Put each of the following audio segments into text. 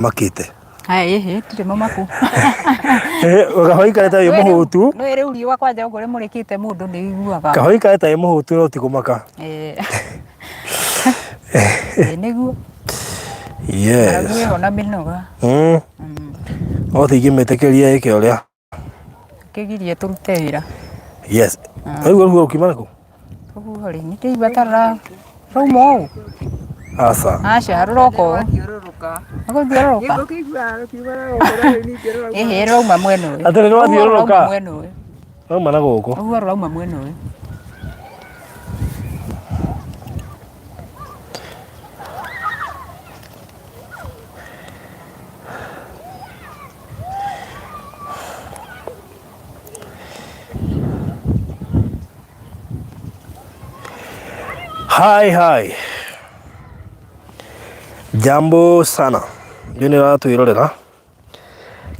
Makĩte. Haya ĩhĩ ndirĩ mũmaku. Kahũa ikarĩte wĩ mũhũtu. Nĩ rĩu riũa kwanja ũguo rĩmũrĩkĩte mũndũ nĩ ũiguaga. Kahũa ikarĩte wĩ mũhũtu no ti kũmaka. Nĩguo. Yes. Ng'aragu ĩho na mĩnoga. No tingĩmĩtĩkĩria ĩke ũrĩa. Kĩgirie tũrute wĩra. Yes. Rĩu rũhuho rũkiuma nakũ? Rũhuho rĩ, nĩ ndĩraigua ta rũra rũrauma ũũ. Aca. Aca rũroka ũũ. Rũgũthiũrũrũka. Ĩhĩ rũrauma mwena ũyũ. Atĩ nĩ rwathiũrũrũka? Rũhuho rũrauma mwena ũyũ. Rũrauma na gũkũ. Rũhuho rũrauma mwena ũyũ. Hi, hi. Jambo sana. Ndio nĩ ũratwĩrorera.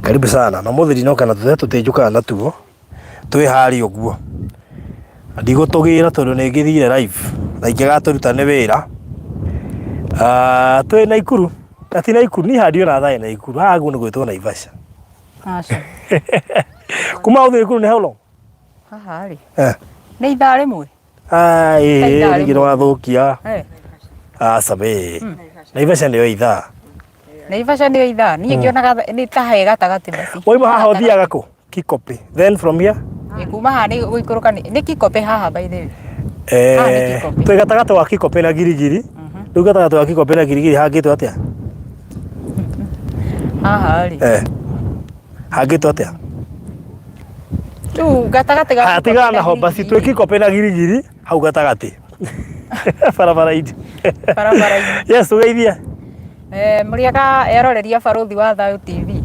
Karibu sana. Na mũthĩ ndinoka na tũthe tũtĩnjũkaga natuo. Twĩ harĩa ũguo. Na ndigũtũgĩra tondũ nĩ ngĩthire live na ingĩgatũruta nĩ wĩra. Ah, twĩ Naikuru. Na ti Naikuru, niĩ haha ndiona thaĩ Naikuru. Haha guo nĩ gwĩtwo Naivasha. Aca. Kuma ũthiĩ Naikuru nĩ how long? Haha rĩ. Eh. Nĩ ithaa rĩmwe. Ah, Ta ithaa ĩĩ, rĩngĩ rĩmwe. nĩ wathũkia. Eh. Aca we. Naivasha nĩyo ithaa. Naivasha nĩyo ithaa. Niĩ ngĩonaga nĩ ta he gatagatĩ basi. Wauma haha ũthiaga kũ? Kikopi. Then from here? Ĩ, kuma haha nĩ gũikũrũka nĩ Kikope haha by the way. Haha nĩ Eh, Kikopi. twĩ gatagatĩ wa Kikopi na Girigiri. Rĩu gatagatĩ wa Kikopi na Girigiri hangĩtwo atĩa? Haha rĩ. Eh. Hangĩtwo atĩa? Rĩu gatagatĩ ga Haya Kikopi tigana na na homba ci Girigiri. twĩ Kikopi na Girigiri hau gatagatĩ. Barabara-inĩ. Barabara-inĩ. Yes, ũgeithie. Eh, mũrĩega eroreri a Barũthi wa Thayũ TV.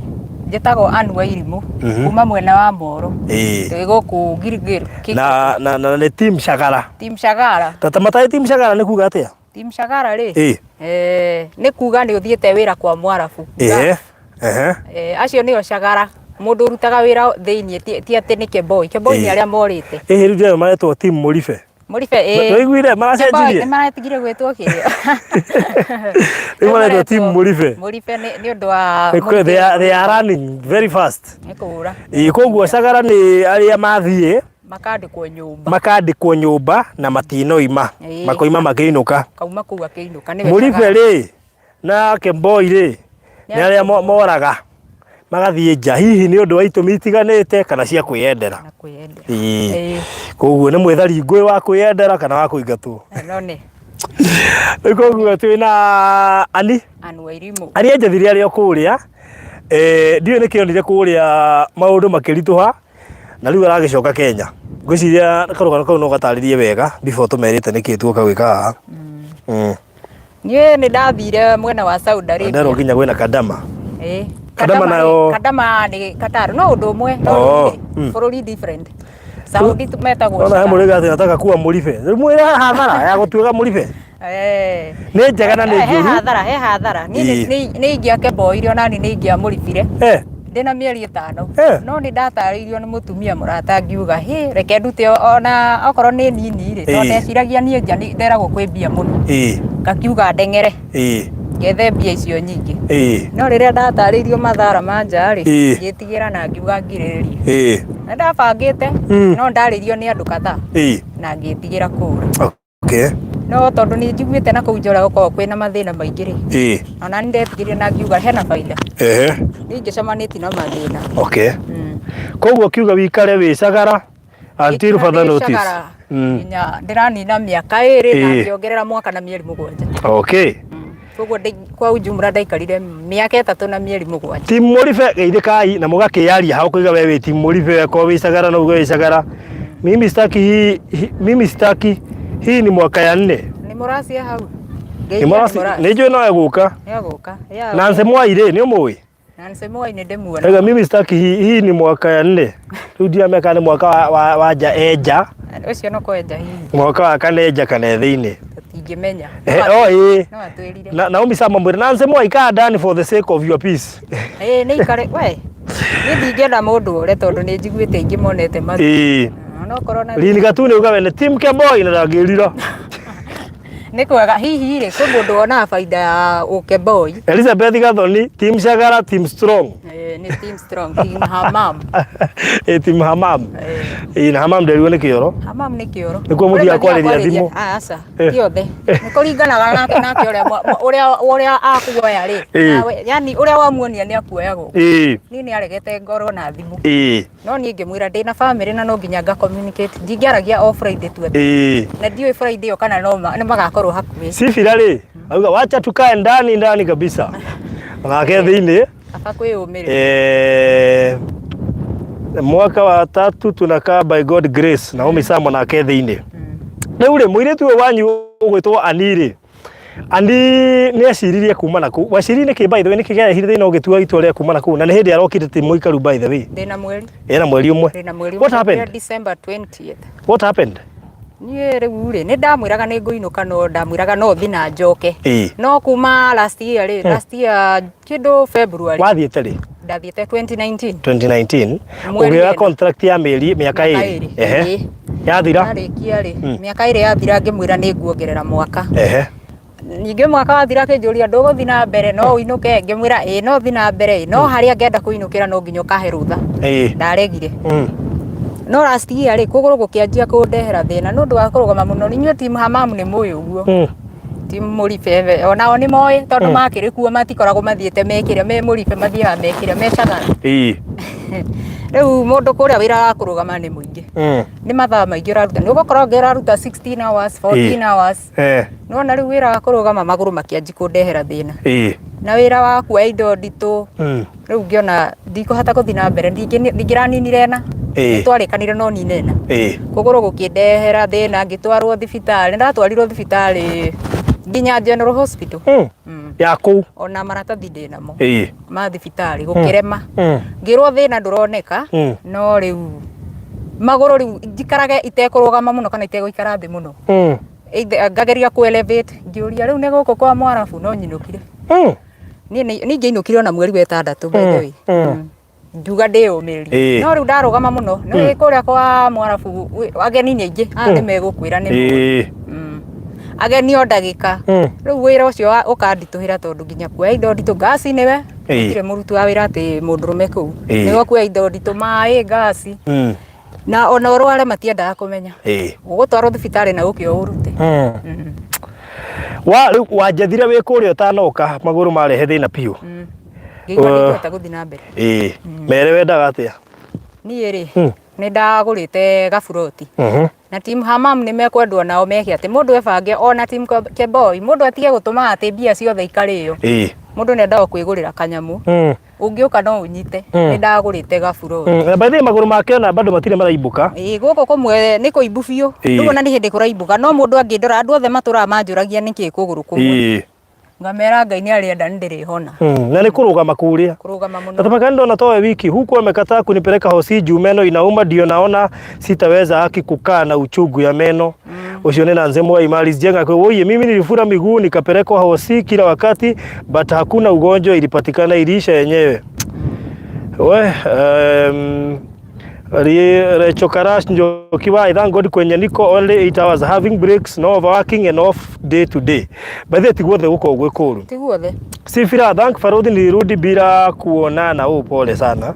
Njĩtagwo Ann Wairimũ kuma mwena wa Moro. Ĩĩ. Twĩ gũkũ Gilgil. Kiko- Na na na nĩ team Shagara. Team Shagara. Tata matarĩ team Shagara nĩ kuga atĩa? Team Shagara rĩ. Ĩĩ. Eh, nĩ kuga nĩ ũthiĩte wĩra kwa Mwarabu. Ĩĩ. Ehe. Eh, acio nĩo Shagara. Mũndũ ũrutaga wĩra thĩiniĩ ti ti atĩ nĩ Kemboi. Kemboi nĩ Ĩĩ. arĩa morĩte. Ĩhĩ rĩu ndĩrona maretwo team Mũribe. Mũribe ĩĩ. Nĩwaiguire maracenjirie? Nĩ maratigire gwĩtwo kĩrĩa. Rĩu maretwo team Mũribe. Mũribe nĩ nĩ ũndũ wa They are running very fast. Nĩ kũra. Ĩĩ koguo Cagara nĩ arĩa mathiĩ Makandĩkwo nyũmba. makandĩkwo nyũmba na matinoima Ĩĩ. makoima makĩinũka. Kauma kũu akĩinũka nĩwe Mũribe Cagara. rĩ na Kemboi rĩ nĩ arĩa moraga magathiĩ nja hihi nĩ ũndũ wa itũmi itiganĩte kana cia kwĩyendera. Na kwĩyendera. Ĩĩ. Ĩĩ. Koguo nĩ mwĩthari ngũĩ wa kwĩyendera kana wa kũingatwo. No nĩ Rĩu koguo twĩ na Ani. Ann Wairimũ. Ani anjathire arĩ o kũrĩa eh, ndiũĩ nĩkĩ onire kũrĩa maũndũ makĩritũha na rĩu aragĩcoka Kenya. Ngwĩciria karũgano kau no gatarĩrie wega before tũmerĩte nĩkĩ tuoka gwĩka haha. Mm. Niĩ nĩ ndathire mwena wa Saudi Arabia. Nderwo nginya kwĩna Kadama. Ĩĩ. Kadama nayo- Kadama nĩ Qatar. No ũndũ ũmwe no Oh, rĩu mm. bũrũri different. Saudi metagwo Ona he Shagara. mũrĩga atĩ nataka kuwa mũribe. Rĩu mwĩre hathara ya gũtuĩka mũribe. Eh. Nĩ njega na nĩ He njũru. hathara, he hathara. Niĩ Ĩĩ. nĩ ingĩakemboire ona niĩ nĩ ingĩamũribire. Eh. Ndĩna mĩeri ĩtano. Eh. No nĩ ndatarĩirio nĩ mũtumia mũrata ngiuga, hĩ, reke ndute ona okorwo nĩ nini rĩ, tondũ Ĩĩ. ndeciragia niĩ nja nderagwo kwĩ mbia mũno. Ĩĩ. Ngakiuga ndeng'ere, Ĩĩ. ngethe mbia icio nyingĩ. Ĩĩ. No rĩrĩa ndatarĩirio mathara ma nja rĩ, Ĩĩ. ngĩtigĩra na ngiuga ngirĩrĩrie. Ĩĩ. Nĩ ndabangĩte, Mm. no ndarĩrio nĩ andũ kadhaa Ĩĩ. na ngĩtigĩra kũra. Okay. No tondũ nĩ njiguĩte na kũu njora gũkoragwo kwĩna mathĩna maingĩ rĩ, Ĩĩ. ona nĩ ndetigĩrire na ngiuga hena baida. Ehe. Niĩ ingĩcemanĩtie na mathĩna. Okay. Mm. Koguo kiuga wikare wĩ cagara until Ngĩikara further ndĩ notice. cagara Mm. nginya ndĩranina mĩaka ĩrĩ na Ĩĩ. ngĩongerera mwaka na mĩeri mũgwanja. Okay. Koguo kwa ujumla ndaikarire mĩaka ĩtatũ na mĩeri mũgwanja. Team Mũribe geithĩkai na mũgakĩaria hau kũiga we wĩ team Mũribe ko wĩ cagara na uge wĩ cagara. Mimi sitaki hii, hi, mimi sitaki hii ni mwaka ya nne. Nĩ mũracia hau? Nĩ Ngeithia nĩ mũraci mũracia. nĩ njũĩ no egũka. Nĩ egũka. Ya, Nancy Mwai rĩ nĩ ũmũĩ? Nancy Mwai nĩ ndĩmuona. Rega mimi sitaki hii, hii ni mwaka ya nne. Rĩu ndiramenya kana nĩ mwaka wa, wa, wa nja enja, Ũcio no kwenja hihi. mwaka wa kana enja kana e thĩinĩ. Tũtingĩmenya. Eh, oh, ĩĩ. No atwĩrire. Na, Naomi Sama mwĩre Nancy Mwai kaa ndani for the sake of your peace. Ĩĩ nĩ ikare we. Niĩ ndingĩenda mũndũ ore tondũ nĩ njiguĩte aingĩ monete maru. Ĩĩ. Onokorwo na Lini Gatune uga we nĩ team Kemboi na ndangĩrira. Nĩ kwega hihi rĩ kwĩ mũndũ wonaga baida ya ũkeboi. Elizabeth Gathoni, Team Shagara, Team Strong. Eh, nĩ team strong, team hamam. Eh, Team Hamam. Eh. Ĩ, na Hamam nderirwo nĩ kĩoro. Hamam nĩ kĩoro. Nĩkuo mũthiaga kwarĩria thimũ. Aca, Eh. ti othe. Nĩ kũringanaga nake nake ũrĩa ũrĩa ũrĩa akuoya rĩ. Eh. Nawe, yani ũrĩa wamuonia nĩ akuoyagwo. Ĩ, Niĩ nĩ aregete ngorwo na thimũ. ĩ, No niĩ ngĩmwĩra ndĩna famĩlĩ na no nginya nga communicate. Ndingĩaragia o Friday tu atĩ. ĩ. Na ndiũĩ Friday ĩyo kana no nĩ magakorwo hakuhĩ. Sifira rĩ, auga wacha tukae ndani ndani kabisa. Onake thĩinĩ. Kaba kwĩyũmĩrĩria. Eh, mwaka wa tatu tunakaa by God grace Naomi Samo nake thĩinĩ. Rĩu rĩ mũirĩtu ũyũ wanyu ũgwĩtwo Ani rĩ, Ani nĩ eciririe kuma na kũu. Weciririe nĩkĩ by the way, nĩkĩ kĩarehire thĩna ũgĩtua itua rĩa kuma na kũu na nĩ hĩndĩ arokire ti mũikaru by the way. Ndĩna mweri. Ena mweri ũmwe. Ndĩna mweri What ũmwe. happened? December 20th. What happened? Niĩ rĩu rĩ nĩ ndamwĩraga nĩ ngũinũka no ndamwĩraga no thi na njoke. Ĩĩ. No kuma last year rĩ, last year kĩndũ February. Wathiĩte rĩ? Ndathiĩte 2019. 2019 Mweri ũgĩoya ĩna. contract ya mĩeri mĩaka Mĩaka ĩrĩ. ĩrĩ. Ehe. Ĩĩ. Yathira? Ndarĩkia rĩ, mĩaka ĩrĩ yathira ngĩmwĩra nĩ nguongerera mwaka. Ehe. Ningĩ mwaka wathira akĩnjũria ndũgũthiĩ na mbere no ũinũke, ngĩmwĩra ĩĩ no thiĩ na mbere ĩ, no harĩa ngenda kũinũkĩra no nginya ũkahe rũtha. Ĩĩ. Ndaregire. Mm. No last year rĩ, kũgũrũ gũkĩanjia kũndehera thĩna nĩ ũndũ wa kũrũgama mũno. Inyuĩ team Hamamu nĩ mũĩ ũguo. Team Mũribebe onao nĩ moĩ tondũ makĩrĩ kuo matikoragwo mathiĩte mekĩre me Mũribe mathiaga mekĩre me Cagara. Ĩĩ. Rĩu mũndũ kũrĩa wĩra wa kũrũgama nĩ mũingĩ. Nĩ mathaa maingĩ ũraruta. Nĩ ũgũkorwo ũngĩ ũraruta 16 hours, 14 hours. Eh. Nĩwona rĩu wĩra wa kũrũgama magũrũ makĩanji kũndehera thĩna. Ĩĩ. Na wĩra wa kuoya indo nditũ. Rĩu ngĩona ndikũhota gũthiĩ na mbere ndingĩraninire ĩna. Ĩĩ. Nĩtwarĩkanire no nine ĩna. Ĩĩ. Kũgũrũ gũkĩndehera thĩna ngĩtwarwo thibitarĩ. Ndatwarirwo thibitarĩ nginya General Hospital. Ya kũu. Ona maratathi ndĩnamo Ĩĩ. ma thibitarĩ gũkĩrema. Ngĩrwo thĩna ndũroneka no rĩu magũrũ rĩu njikarage itekũrũgama mũno kana itegũikara thĩ mũno. Either ngageria kũ elevate ngĩũria rĩu nĩ gũkũ kwa Mwarabu no nyinũkire. Niĩ niĩ ngĩinũkire ona mweri wa ĩtandatũ by the way. Ngiuga ndĩyũmĩrĩrie. Ĩĩ. No rĩu ndarũgama mũno nĩ kũrĩa kwa Mwarabu ageni nĩ aingĩ aya nĩ megũkwĩra nĩ Ĩĩ. Ageni o ndagĩka. Rĩu wĩra ũcio ũkanditũhĩra tondũ nginya kuoya indo nditũ ngasi nĩwe Ĩĩ. gũtirĩ mũruti wa wĩra atĩ mũndũrũme kũu. Ĩĩ. Nĩwe kuoya indo nditũ maĩ ngasi. Na ona ũrware matiendaga kũmenya. Ĩĩ. Ũgũtwarwo thibitarĩ na ũke ũrute. Wa rĩu wanjethire wĩ kũrĩa ũtanoka magũrũ marehe thĩna biũ. Ngĩigua ndingĩhota gũthiĩ na mbere. Ĩĩ. Mere wendaga atĩa? Niĩ rĩ, nĩ ndagũrĩte gaburoti. Na team Hamam nĩ mekwendwo nao meke atĩ mũndũ ebange ona team Kemboi mũndũ atige gũtũmaga atĩ mbia ciothe ikarĩo. Ĩĩ. Mũndũ nĩ endaga kwĩgũrĩra kanyamũ. Ũngĩũka no ũnyite. Nĩ ndagũrĩte gaburoti. Na by the way magũrũ make ona bado matirĩ maraimbũka. Ĩĩ gũkũ kũmwe nĩ kũimbu biũ. Ĩĩ. Rĩu ona nĩ hĩndĩ kũraimbũka no mũndũ angĩndora andũ othe matũraga manjũragia nĩkĩ kũgũrũ kũmwe. Ĩĩ. Ngamera Ngai nĩ arĩenda nĩ ndĩrĩhona. Na nĩ kũrũgama kũrĩa. Kũrũgama mũno. Nataka ndona towe wiki huku amekataa kunipeleka hosi juu meno inauma, ndio naona sitaweza haki kukaa na uchungu ya meno. Ucio ni Nancy Mwai Maris Jenga kwa oye, mimi nilifura miguu nikapelekwa hosi kila wakati but hakuna ugonjwa ilipatikana, iliisha yenyewe. We Recho Karash Njoki wa I thank God kwenye niko only 8 hours having breaks no overworking and off day to day. By the way tiguothe gukoragwo gwĩ kũũru. Ti guothe. Sifira, thank Farodi nilirudi bila kuonana. Oh, pole sana.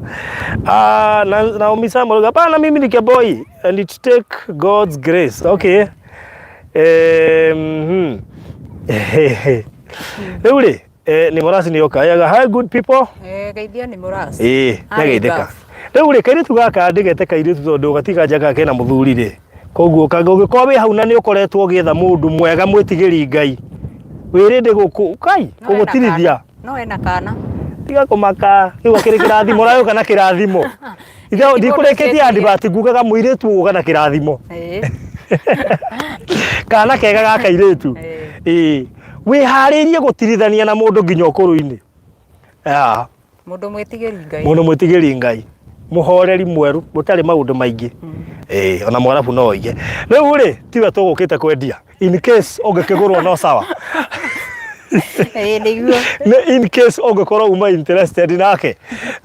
Ah, na Naomi Samuel, hapana mimi ni Keboi and it take God's grace. Okay. Rĩu rĩ, ni Morasi nĩ oka. Yaga, hi good people. Eh, geithia ni Morasi. Ĩĩ, Harĩ nĩageithĩka. ngabu. Rĩu rĩ, kairĩtu gaka ndĩgete kairĩtu tondũ gatiganja gaka kena mũthuri rĩ. Koguo ũngĩkorwo wĩ hau na nĩ ũkoretwo ũgĩetha mũndũ mwega mwĩtigĩri Ngai, wĩrĩndĩ gũkũ, kai, No ena gũgũtirithia. kana. No ena kana. Tiga kũmaka, kĩu gakĩrĩ kĩrathimo, ũragĩũka na kĩrathimo. Ithe ndikũrĩkĩtie advert ngugaga mũirĩtu ũga na kĩrathimo. Ĩĩ. Kana kega ga kairĩtu. Ĩĩ. Ĩĩ. Wĩharĩrie gũtirithania na mũndũ nginya ũkũrũ-inĩ. Ah. Mũndũ mwĩtigĩri Ngai. Mũndũ mwĩtigĩri Ngai. Mũhoreri mwerũ, mũtarĩ maũndũ maingĩ. Ĩĩ, ona Mwarabu no oige. Rĩu rĩ, tiwe tũgũkĩte kwendia. In case ũngĩkĩgũrwo no sawa. Ĩĩ nĩguo. Nĩ in case ũngĩkorwo uma interested nake.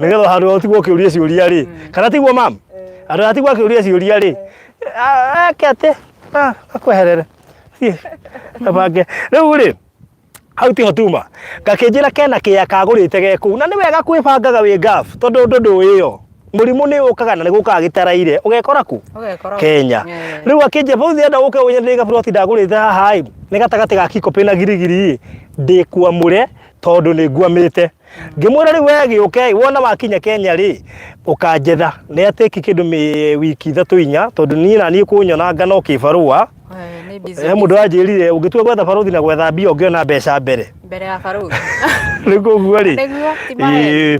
Nĩgetha handũ ha ũtigwo ũkĩũria ciũria rĩ. Kana tiguo mam? Handũ ha ũtigwo akĩũria ciũria rĩ. Eke atĩ, akweherere. Thiĩ Gabange. Rĩu rĩ hau tiho tuma gakĩnjĩra kena kĩya kagũrĩte ge kũu na nĩ wega kwĩbangaga wĩ ngaf tondũ ũndũ ndũĩyo mũrimũ nĩ ũkaga na nĩ gũkaga gĩtaraire ũgekora kũ Ũgekora Kenya Eh. rĩu akĩnjĩra bau ndĩrenda ũke ũnyenderie gaburoti ndagũrĩte haha ĩ nĩ gatagatĩ ga Kikopĩ na Girigiri ĩ ndĩkwamũre tondũ nĩ ngwamĩte ngĩmwĩra rĩu we gĩũke wona wakinya Kenya rĩ ũkanjetha nĩ atĩki kĩndũ mĩ wiki ithatũ inya tondũ niĩ na niĩ kũnyona no kĩbarũa Eh, nĩ busy. he mũndũ wanjĩrire ũngĩtua gwetha barũthi na gwetha mbia ũngĩona mbeca mbere mbere ya barũthi rĩu koguo rĩ Nĩguo, ti maheni. ĩĩ,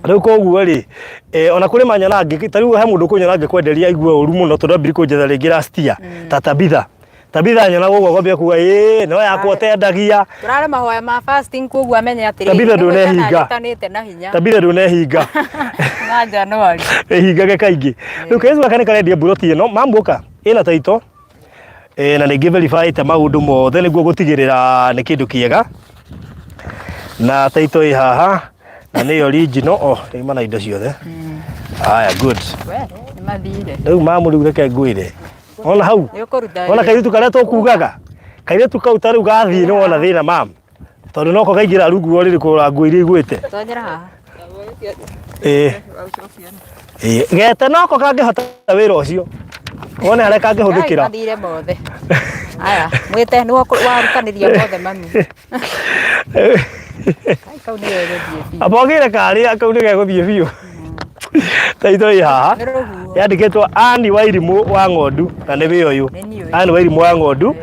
rĩu koguo rĩ eh, ona kũrĩ manyona angĩ ta rĩu he mũndũ ũkũnyona angĩkwenderia aigue ũru mũno tondũ ambiri kũnjetha rĩngĩ last year ta Tabitha Tabitha nyona gũkũ akwambia kuga ĩĩ no yakwa ũtendagia Tũrarĩ mahoya ma fasting koguo amenye atĩrĩrĩ Tabitha nĩ gwĩtana ndũnehinga. njĩtanĩte na hinya Tabitha ndũnehinga na January. ĩhingage kaingĩ rĩu kairĩtu gaka nĩ karendia mburoti ĩno mambuka ĩna taito eh, na ningĩ verify te maũndũ mothe nĩguo gũtigĩrĩra nĩ kĩndũ kĩega na taito ĩ haha na nĩ original oh rĩma na indo ciothe haya good We, nĩ mathire. rĩu mamu rĩu reke ngwĩre ona hau Nĩ ũkũruta ona wĩra. kairĩtu karĩa tũkugaga kairĩtu kau ta rĩu gathiĩ nĩ wona thĩna mam tondũ noko kaingĩra rungu rwa rĩrĩ kũrora nguo iria igwĩte Tonyera haha. ĩĩ Ĩĩ, gete noko kangĩhota wĩra ũcio wone harĩa kangĩhũthĩkĩra Mathire mothe. Aya, mwĩte nĩwe warutanĩria mothe mami. Kai kau nĩ gegũthiĩ biũ. Abogire karĩa kau nĩ gegũthiĩ biũ taito ĩ haha Nĩ rũhuho. yandĩkĩtwo Ann Wairimũ wa ng'ondu na nĩ wĩ ũyũ Nĩ niĩ ũyũ. Ann Wairimũ wa ng'ondu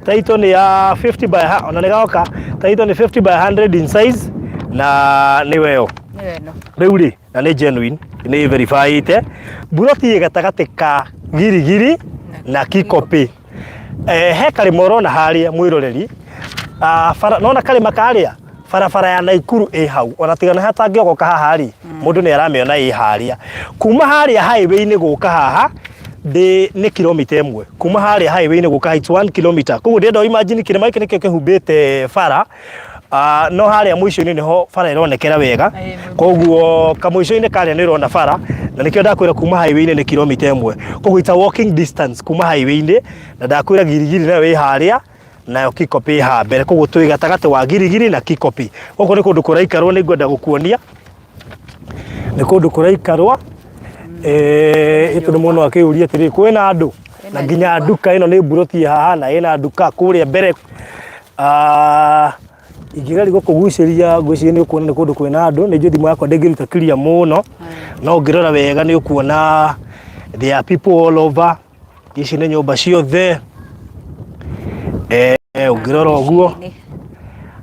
taito nĩ ya 50 by ona nĩ goka taito nĩ 50 by 100 in size na nĩ weyo Nĩwe ĩno. rĩu rĩ na nĩ genuine nĩ verifyĩte mburoti ĩ gatagatĩ ka girigiri na kikopĩ eh, he karĩma ũrona harĩa mwĩroreri ah, bara, nona karĩma karĩa barabara ya Naikuru ĩ hau ona tiga nĩ hatangĩogoka haha rĩ mũndũ nĩ aramĩona ĩ harĩa kuma harĩa highway-inĩ gũka haha ndĩ nĩ kilomita ĩmwe kuma harĩa highway-inĩ gũka it's 1 kilometer koguo ndĩrenda imagine kĩrĩma gĩkĩ nĩkĩo kĩhumbĩte bara Ah, no harĩa mũico-inĩ nĩho bara ĩronekera wega Ĩĩ, mũico. koguo kamũico-inĩ karĩa nĩ ũrona bara na nĩkĩo ndakwĩra kuma highway-inĩ nĩ kilomita ĩmwe koguo it's a walking distance kuma highway-inĩ na ndakwĩra girigiri nayo ĩ harĩa nayo Kikopĩ ĩ haha mbere koguo twĩ gatagatĩ wa girigiri na Kikopĩ gũkũ nĩ kũndũ kũraikarwo nĩ ngwenda gũkuonia nĩ kũndũ kũraikarwo eh ĩtũ nĩ mũndũ akĩũria atĩrĩ kwĩna andũ na nginya nduka ĩno nĩ mburoti ĩ haha na ĩna nduka kũrĩa mbere Ah, ingĩgeria gũkũgucĩria ngwĩciria nĩ ũkuona nĩ kũndũ kwĩna andũ nĩ njũĩ thimũ yakwa ndĩngĩruta clear mũno no ũngĩrora wega nĩ ũkuona there are people all over ici nĩ nyũmba ciothe eh, ũngĩrora ũguo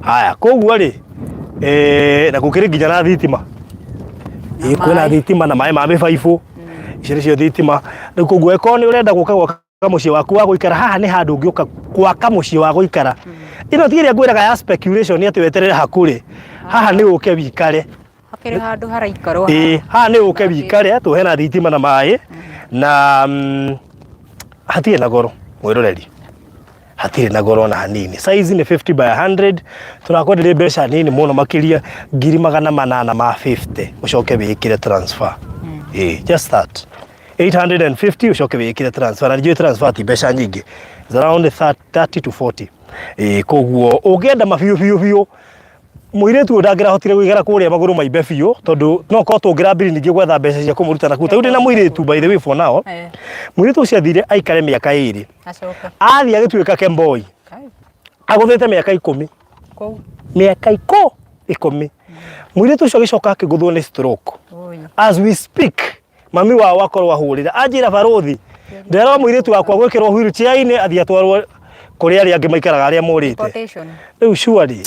haya koguo rĩ eh, na gũkĩrĩ nginya na thitima Ĩ, kwĩna maĩ. thitima na maĩ ma mĩbaibũ ici nĩcio thitima rĩu koguo ĩkorwo nĩ ũrenda gũka gwaka mũciĩ waku wa gũikara haha nĩ handũ ũngĩũka gwaka mũciĩ wa gũikara ĩno ti ĩrĩa ngwĩraga ya speculation atĩ weterere hakũrĩ haha nĩ ũke wikare Hakĩrĩ handũ haraikarwo ĩĩ haha nĩ ũke wikare tũ hena thitima na maĩ na hatirĩ na goro mwĩroreri hatirĩ na goro ona hanini size nĩ 50 by 100 tũrakwenderia mbeca nini mũno makĩria 850,000 ũcoke wĩkĩre transfer ĩĩ just that 850 ũcoke wĩkĩre transfer na nĩnjũĩ transfer ti mbeca nyingĩ It's around 30 to 40 ĩĩ koguo ũngĩenda mabiũ biũ biũ mũirĩtu ũyũ ndangĩrahotire gũikara kũrĩa magũrũ maimbe biũ tondũ no korwo tũngĩrambiri ningĩ gwetha mbeca cia kũmũruta na kũu tarĩu ndĩna mũirĩtu by the way for now Eh. mũirĩtu ũcio athire aikare mĩaka ĩrĩ Acoka. athiĩ agĩtuĩka kemboi Kai. agũthĩte mĩaka ikũmi Kũu. mĩaka iko ikũmi mũirĩtu ũcio agĩcoka akĩgũthwo nĩ stroke Oi. as we speak mami wao akorwo ahũrĩra anjĩra barũthi nderwo mũirĩtu wakwa gwĩkĩrwo wheelchair-inĩ athiĩ atwarwo kũrĩ arĩa angĩ maikaraga arĩa morĩte Deportation. rĩu surely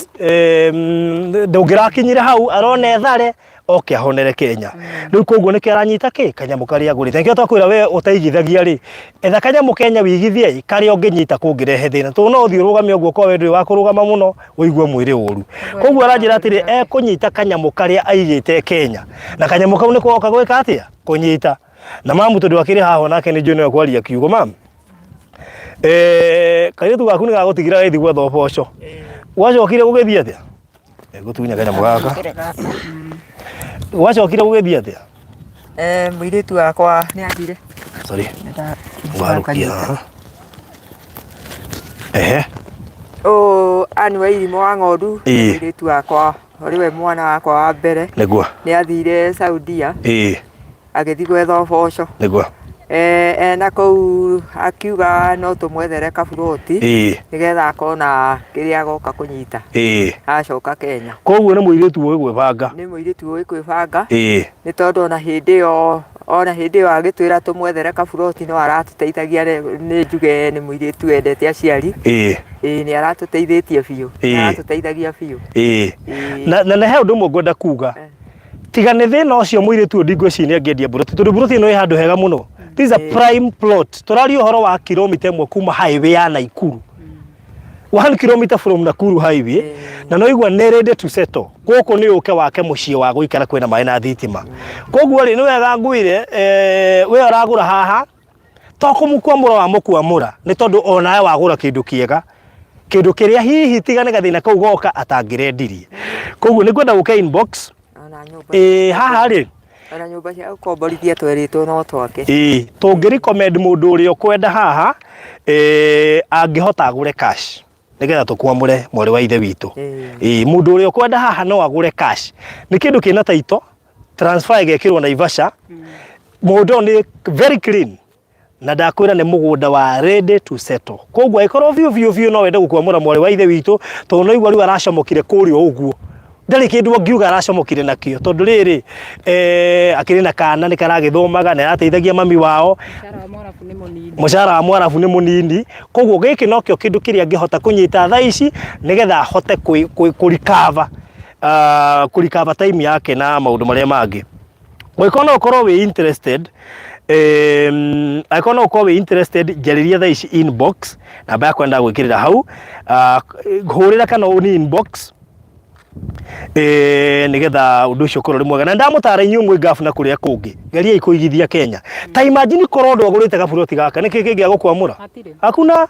ndũngĩrakinyire hau arona ethare oke ahonere Kenya rĩu koguo nĩkĩo aranyita kĩ kanyamũ karĩa agũrĩte nĩkĩo twakwĩra we ũtaigithagia rĩ etha kanyamũ Kenya wĩigithie ĩ karĩa ũngĩnyita kũngĩrehe thĩna tondũ no ũthiĩ ũrũgame ũguo korwo we ndũrĩ wa kũrũgama mũno ũigue mwĩrĩ ũru koguo aranjĩra atĩrĩ ekũnyita kanyamũ karĩa aigĩte Kenya na kanyamũ kau nĩko oka gwĩka atĩa kũnyita na mamu tondũ akĩrĩ haha onake nĩ njũĩ nĩwe kwaria kiugo mamu eh kairĩtu gaku nĩ gagũtigĩra gagĩthiĩ gwetha ũboco gwacokire gũgĩthiĩ atĩa Ngũtunya kanyamũ gaka gwacokire gũgĩthiĩ atĩa Eh, mũirĩtu wakwa nĩ athire. sorry ngwarũkia haha. Ehe. Ũyũ Ann Wairimu wa ng'ondu nĩ Ĩĩ. mũirĩtu wakwa ũrĩ we mwana wakwa wa mbere. Nĩguo. Nĩ athire Saudia Ĩĩ. agĩthiĩ gwetha ũboco. Nĩguo. Eh, ena kũu akiuga no tũmwethere kaburoti Ĩĩ. nĩgetha akona kĩrĩa agoka kũnyita Ĩĩ. acoka Kenya. Koguo nĩ mũirĩtu ũĩ gwĩbanga. Nĩ mũirĩtu ũĩ kwĩbanga Ĩĩ. nĩ tondũ ona hĩndĩ ĩyo ona hĩndĩ ĩyo agĩtwĩra tũmwethere kaburoti no aratũteithagia nĩ njuge nĩ mũirĩtu wendete aciari. Ĩĩ. Ĩĩ nĩ aratũteithĩtie biũ. Ĩĩ. Nĩ aratũteithagia biũ. Ĩĩ. Ĩĩ. Na na he ũndũ ũmwe ngwenda kuga. Tiga nĩ thĩna ũcio mũirĩtu ũyũ ndingwĩciria nĩ angĩendia mburoti tondũ mburoti ĩno ĩ handũ hega mũno. This is a prime plot. Tũraria ũhoro wa kilomita ĩmwe kuma highway ya Naikuru. 1 kilometer from Nakuru highway na no igua nĩ ready to settle. Gũkũ nĩ ũke wake mũciĩ wa gũikara kwĩna maĩ na thitima. Koguo rĩ nĩ wega ngwĩre we ũragũra haha to kũmũkwamũra wamũkwamũra nĩ tondũ onawe wagũra kĩndũ kĩega kĩndũ kĩrĩa hihi tiga nĩ gathĩna kau goka atangĩrendirie. Koguo nĩ ngwenda ũke inbox. Ona nyũmba. Ĩĩ haha rĩ. Ona nyũmba cia gũkomborithia twerĩtwo no twake. Ĩĩ tũngĩ recommend mũndũ ũrĩa ũkwenda haha angĩhota agũre cash nĩgetha tũkwamũre mwarĩ wa ithe witũ. Ĩĩ mũndũ ũrĩa ũkwenda haha no agũre cash. Nĩ kĩndũ kĩna title, transfer ĩgekĩrwo Naivasha. Mũgũnda ũyũ nĩ very clean. Na ndakwĩra nĩ mũgũnda wa ready to settle. Koguo angĩkorwo biũ biũ biũ no wende gũkwamũra mwarĩ wa ithe witũ, tondũ no igua rĩu aracomokire kũrĩa ũguo. Ndarĩ kĩndũ angiuga aracomokire nakĩo, tondũ rĩrĩ akĩrĩ na kana nĩ karagĩthomaga, nĩ arateithagia mami wao. Mũcara wa Mwarabu nĩ mũnini. Mũcara wa Mwarabu nĩ mũnini. Koguo gĩkĩ nokĩo kĩndũ kĩrĩa angĩhota kũnyita thaa ici, nĩgetha ahote kũ recover, kũ recover time yake na maũndũ marĩa mangĩ. Ũngĩkorwo no ũkorwo wĩ interested, angĩkorwo no ũkorwo wĩ interested, njarĩria thaa ici inbox, namba yakwa ndagwĩkĩrĩra hau, hũrĩra kana ũni inbox, nĩgetha ũndũ ũcio ũkorwo ũrĩ mwega. Na ndamũtara inyuĩ mwĩ Gulf na kũrĩa kũngĩ, geriai kũigithia Kenya. Ta imagine korwo ndwagũrĩte gaburoti gaka, nĩkĩ kĩngĩagũkwamũra? Hatirĩ. Hakuna. Ĩĩ.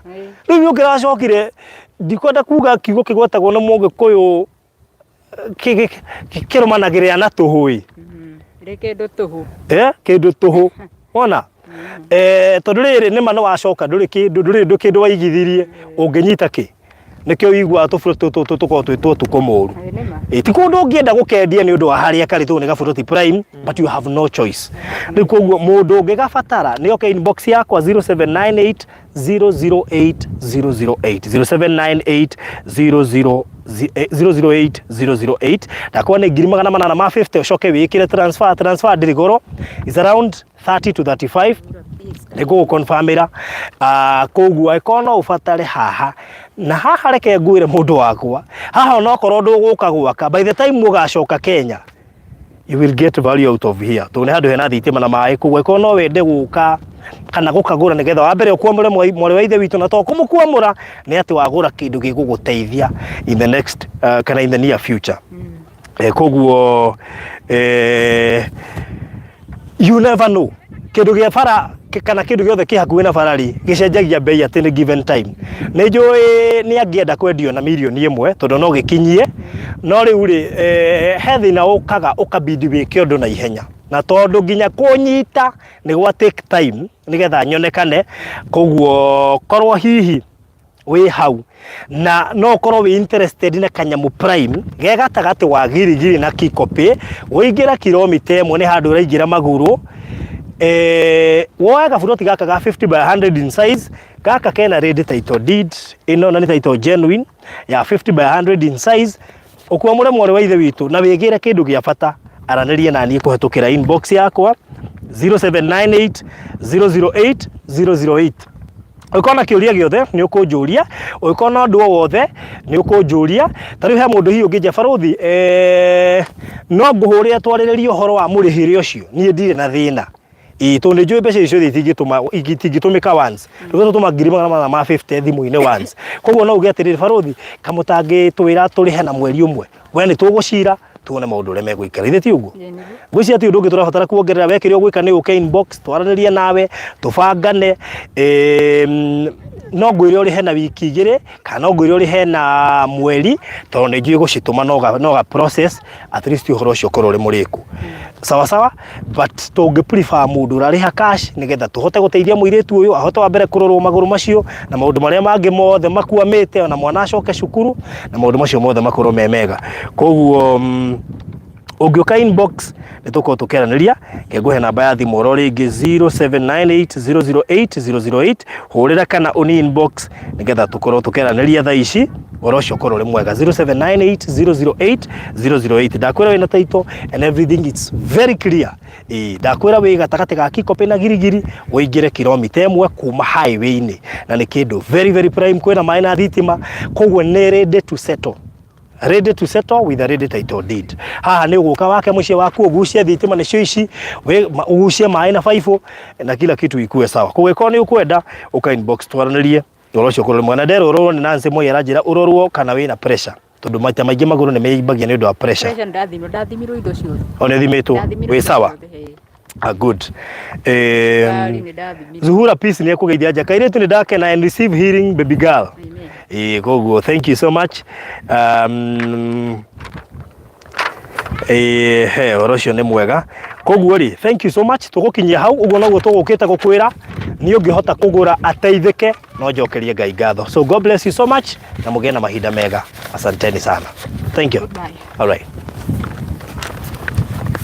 Rĩu ũngĩracokire, ndikwenda kuga kiugo kĩgwetagwo na mũgĩkũyũ kĩrũmanagĩrĩra na tũhũ. Rĩ kĩndũ tũhũ. Kĩndũ tũhũ. Wona? Tondũ rĩrĩ nĩma nĩ wacoka ndũrĩ kĩndũ, ndũrĩ ũndũ kĩndũ waigithirie, ũngĩnyita kĩ? Nĩkĩo ũiguaga tũburoti tũtũ tũkoragwo twĩ twa ũtukũ mũru. Ĩĩ nĩma. Ĩĩ, ti kũndũ ũngĩenda gũkendia nĩ ũndũ wa harĩa karĩ tondũ nĩ gaburoti prime, but you have no choice. Rĩu koguo mũndũ ũngĩgabatara nĩ oke inbox yakwa 0798 008 008 0798 00 008 008. Ndakorwo nĩ 850,000 ũcoke wĩkĩre transfer. Transfer ndĩrĩ goro, is around 30 to 35 nĩ ngũgũconfirmĩra. Koguo angĩkorwo no ũbatare haha na haha, reke ngwĩre mũndũ wakwa, haha onokorwo ndũgũka gwaka, by the time ũgacoka Kenya you will get value out of here, tondũ nĩ handũ hena thitima na maĩ. Koguo angĩkorwo no wende gũka kana gũkagũra nĩgetha wa mbere ũkwamũre mwarĩ wa ithe witũ, na to kũmũkwamũra nĩ atĩ wagũra kĩndũ gĩgũgũteithia in the next kana in the near future. Koguo you never know, kĩndũ gĩa bara kana kĩndũ gĩothe kĩ hakuhĩ na bara rĩ gĩcenjagia bei at any given time. Nĩ njũĩ nĩ angĩenda kwendio na mirioni 1 tondũ no gĩkinyie, no rĩu rĩ he thĩna ũkaga ũkabidi wĩke ũndũ na ihenya, na tondũ nginya kũnyita nĩ gwa take time nĩgetha nyonekane. Koguo korwo hihi wĩ hau na no ũkorwo wĩ interested na kanyamũ prime ge gatagatĩ wa Giligili na Kikopĩ, ũingĩra kilomita 1 nĩ handũ ũraingĩra magũrũ, woe gaburoti gaka ga 50 by 100 in size. Gaka kena ready title deed ĩno na nĩ title genuine ya 50 by 100 in size. Ũkwamũre mwarĩ wa ithe witũ na wĩgĩre kĩndũ gĩa bata, aranĩrie na niĩ kũhetũkĩra inbox yakwa 0798 008 008. Ũngĩkorwo na kĩũria gĩothe nĩ ũkũnjũria, ũngĩkorwo na ũndũ o wothe nĩ ũkũnjũria. Ta rĩu he mũndũ hihi ũngĩnjia barũthi, no ngũhũrĩre twarĩrĩrie ũhoro wa mũrĩhĩre ũcio, niĩ ndirĩ na thĩna. Ĩĩ, tondũ nĩ njũĩ mbeca icio ciothe itingĩtũmĩka once. Rĩu tũtũma 850,000 thimũ-inĩ once. Koguo no uge atĩrĩrĩ, barũthi kamũtangĩtwĩra tũrĩhe na mweri ũmwe, we nĩ tũgũcira tuone maũndũ ũrĩa megũikara. Ithe ti ũguo? Ĩĩ, nĩguo. Ngwĩciria ti ũndũ ũngĩ tũrabatara kuongerera. We kĩrĩa ũgwĩka nĩ ũke inbox twaranĩrie nawe tũbangane. No ngwĩre ũrĩhe na wiki 2 kana no ngwĩre ũrĩhe na mweri, tondũ nĩ njũĩ gũcitũma no ga process at least ũhoro ũcio ũkorwo ũrĩ mũrĩku. Sawa sawa, but tũngĩ prefer mũndũ ũrarĩha cash nĩgetha tũhote gũteithia mũirĩtu ũyũ ahote wa mbere kũrorwo magũrũ macio na maũndũ marĩa mangĩ mothe makwamĩte, ona mwana acoke cukuru na maũndũ macio mothe makorwo me mega. Koguo ũngĩũka inbox nĩ tũkorwo tũkĩaranĩria. Ngũhe namba ya thimũ oro rĩngĩ, 0798008008. Hũrĩra kana ũni inbox nĩgetha tũkorwo tũkĩaranĩria thaa ici, ũhoro ũcio ũkorwo ũrĩ mwega. 0798008008. Ndakwĩra wĩna title and everything, it's very clear. Ĩĩ, ndakwĩra wĩ gatagatĩ ga Kikopĩ na Girigiri, ũingĩre kilomita 1 kuma highway-inĩ, na nĩ kĩndũ very very prime. Kwĩna maĩ na thitima, koguo nĩ ready to settle, ready to settle with a ready title deed. Haha nĩ ũgũka wake mũciĩ waku, ũgucie thitima nĩcio ici, ũgucie maĩ na baibũ na kila kitu ikue sawa. Koguo ĩkorwo nĩ ũkwenda, ũka inbox twaranĩrie, ũhoro ũcio ũkorwo mwena. Nderwo ũrorwo nĩ Nancy Moi, aranjĩra ũrorwo kana wĩna pressure, tondũ maita maingĩ magũrũ nĩ meimbagia nĩ ũndũ wa pressure. Pressure ndathimirwo, ndathimirwo indo ciothe. O nĩ thimĩtwo? Ndathimirwo Wĩ indo sawa? ciothe, ĩĩ. Ah, good. Cukari nĩ ndathimirwo. Zuhura Peace nĩ ekũgeithia nja kairĩtu, nĩ ndakena and receive healing, baby girl. Amen. Ĩĩ, koguo thank you so much. Ĩĩ, he ũhoro ũcio nĩ mwega. Koguo rĩ, thank you so much. Tũgũkinyia hau ũguo noguo tũgũkĩte gũkwĩra. Niĩ ũngĩhota kũgũra ateithĩke, no njokerie Ngai ngatho. So God bless you so much na mũgĩe na mahinda mega. Asanteni sana, thank you. Goodbye. All right.